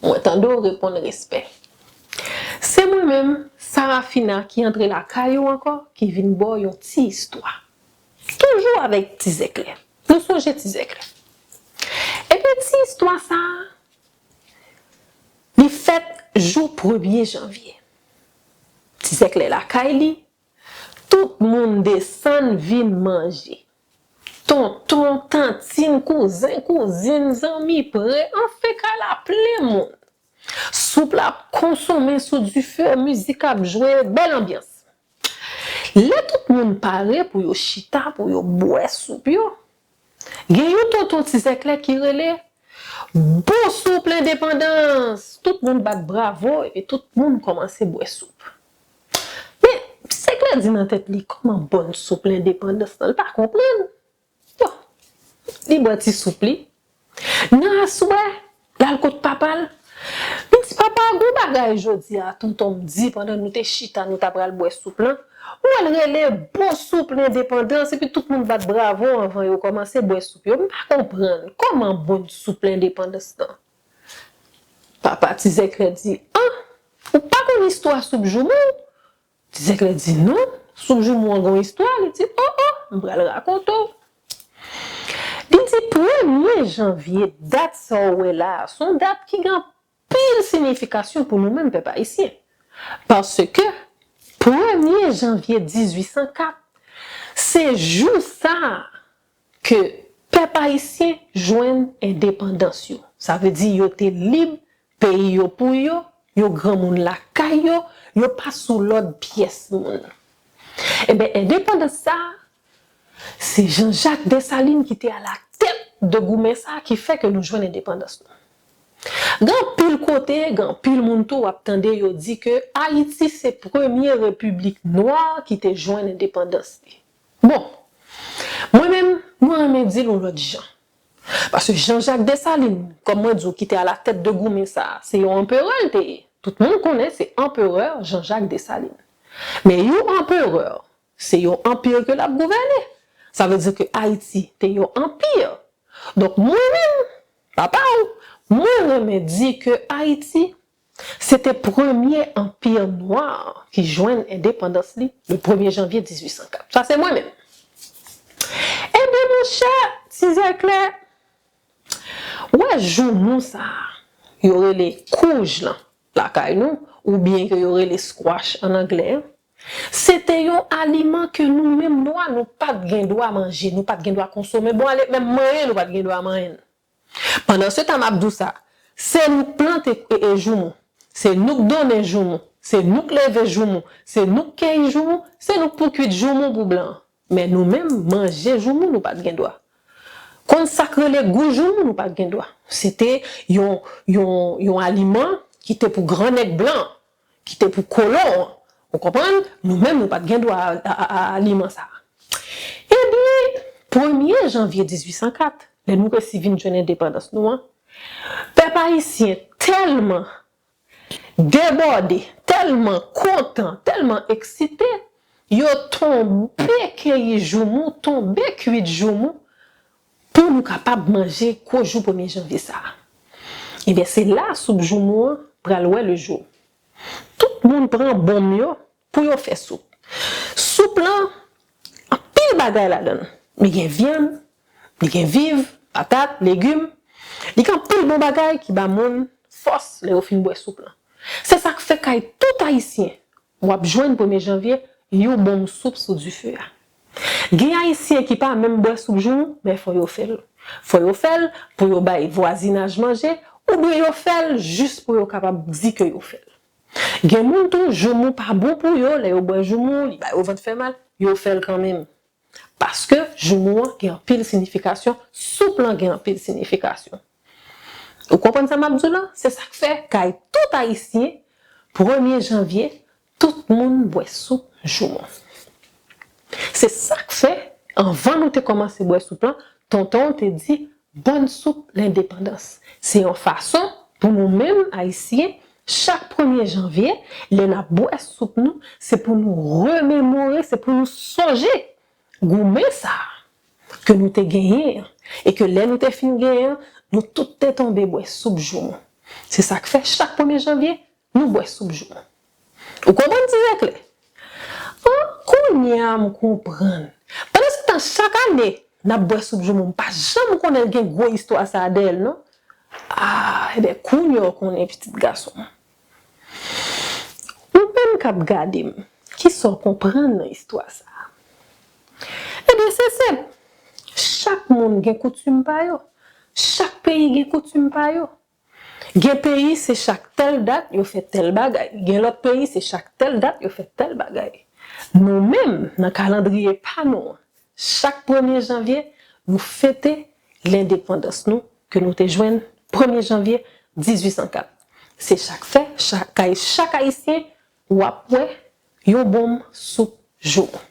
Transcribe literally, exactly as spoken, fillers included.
Mwen tande w reponn respè. Se mwen menm, Sarafina, ki antre lakay ou ankò, ki vin ba w yon ti istwa. Toujou avèk Ti Zèklè. Nou sonje Ti Zèklè. Ebyen, ti istwa sa a, li fèt jou premye janvye. Ti Zèklè lakay li, tout moun desann vin manje. Tonton, tantin, kouzen, kouzin, zanmi pre, anfen, kay la plen moun. Soup la ap konsonmen sou dife, mizik ap jwe, bèl anbyans. Lè tout moun pare pou yo chita, pou yo bwè soup yo, gen yon tonton Ti Zèklè ki rele, "Bon soup lendepandans!" Tout moun bat bravo, epi tout moun kòmanse bwè soup. Men, Ti Zèklè di nan tèt li, "Kòman bon soup lendepandans lan?" Li pa konprann. Bon, li bwè ti soup li. Nan aswè, l al kot papa l. Li di, "Papa, gon bagay jodi a, tonton m di pandan nou te chita, nou ta pral bwè soup lan. Ou wè l rele bon soup lendepandans, epi tout moun bat bravo anvan yo kòmanse bwè soup yo. M pa konprann, kòman bon soup lendepandans lan?" Papa Ti Zèklè di, "An, ou pa konn istwa soup joumou?" Ti Zèklè di, "Non, soup joumou an gon istwa." Li di, "O, o, m pral rakonte w." Li di, "Premye janvye, dat sa w wè la a, se yon dat ki gen anpil siyifikasyon pou nou menm pèp ayisyen. Paske premye janvye dizuit san kat, se jou sa a ke pèp ayisyen jwenn endepandans yo. Sa vle di yo te lib, peyi yo pou yo, yo granmoun lakay yo, yo pa sou lòd pyès moun. Ebyen, endepandans sa a, se Jean-Jacques Dessalines ki te alatèt de goumen sa a ki fè ke nou jwenn endepandans nou. Gen anpil kote, gen anpil moun tou w ap tande yo di ke Ayiti se premye repiblik nwa ki te jwenn endepandans li. Bon, mwen menm, mwen renmen di l yon lòt jan. Paske Jean-Jacques Dessalines, kòm mwen di w, ki te alatèt de goumen sa a, se yon anperè l te ye. Tout moun konnen se anperè Jean-Jacques Dessalines. Men yon anperè, se yon anpi ke l ap gouvène. Sa vle di ke Ayiti te yon anpi. Donk, mwen menm, papa w, mwen renmen di ke Ayiti, se te premye anpi nwa ki jwenn endepandans li le premye janvye dizuit san kat. Sa se mwen menm. Ebyen, monchè, Ti Zèklè, ou wè joumou sa a, yo rele kouj lan, lakay nou, oubyen ke yo rele squash an anglè, se te yon aliman ke nou menm nwa, nou pa t gen dwa manje, nou pa t gen dwa konsome. Bon, ale, menm manyen, nou pa t gen dwa manyen l. Pandansetan, m ap di w sa, se nou k plante e, e joumou, se nou k donnen joumou, se nou k leve joumou, se nou k keyi joumou, se nou k pou kuit joumou pou blan. Men nou menm, manje joumou, nou pa t gen dwa. Konn sa k rele gou joumou, nou pa t gen dwa. Se te yon, yon, yon aliman ki te pou gran nèg blan, ki te pou kolon an. Ou konprann? Nou menm, nou pa t gen dwa a, a, a, a aliman sa a. Ebyen, premye janvye dizuit san kat, lè nou resi vin jwenn endepandans nou an, pèp ayisyen tèlman debòde, tèlman kontan, tèlman eksite, yo tonbe keyi joumou, tonbe kuit joumou, pou nou kapab manje gwo jou premye janvye sa a. Ebyen, se la soup joumou an pral wè le jou. Tout moun pran bonm yo pou yo fè soup. Soup lan, anpil bagay ladan l. Li gen vyann, li gen viv, patat, legim. Li gen anpil bon bagay ki ba moun fòs lè yo fin bwè soup lan. Se sa k fè kay tout ayisyen, w ap jwenn premye janvye, yon bonm soup sou dife a. Gen ayisyen ki pa menm bwè soup joumou, men fò yo fè l. Fò yo fè l pou yo bay vwazinaj manje, oubyen yo fè l jis pou yo kapab di ke yo fè l. Gen moun tou, joumou pa bon pou yo, lè yo bwè joumou, li ba yo vant fè mal, yo fè l kanmenm. Paske joumou an gen anpil siyifikasyon, soup lan gen anpil siyifikasyon. Ou konprann sa m ap di w la? Se sa k fè, kay tout ayisyen, premye janvye, tout moun bwè soup joumou. Se sa k fè, anvan nou te kòmanse bwè soup lan, tonton w te di, "Bòn soup lendepandans." Se yon fason pou nou menm, ayisyen, chak premye janvye, lè n ap bwè soup nou, se pou nou rememore, se pou nou sonje goumen sa a ke nou te genyen an, e ke lè nou te fin genyen an, nou tout te tonbe bwè soup joumou. Se sa k fè, chak premye janvye, nou bwè soup joumou. Ou konprann, ti zeklè? Oh, kounye a m konprann. Pandansetan, chak ane, n ap bwè soup joumou. M pa janm konnen l gen gwo istwa sa a dèyè l, non. Ah, ebyen, kounye a w konnen, pitit gason m. Ou menm k ap gade m, kisa w konprann nan istwa sa a? Ebyen, se senp. Chak moun gen koutim pa yo. Chak peyi gen koutim pa yo. Gen peyi, se chak tèl dat yo fè tèl bagay. Gen lòt peyi, se chak tèl dat yo fè tèl bagay. Nou menm, nan kalandriye pa nou an, chak premye janvye, nou fete lendepandans nou ke nou te jwenn premye janvye dizuit san kat. Se sa k fè, chak, kay chak Ayisyen, w ap wè yon bonm soup joumou.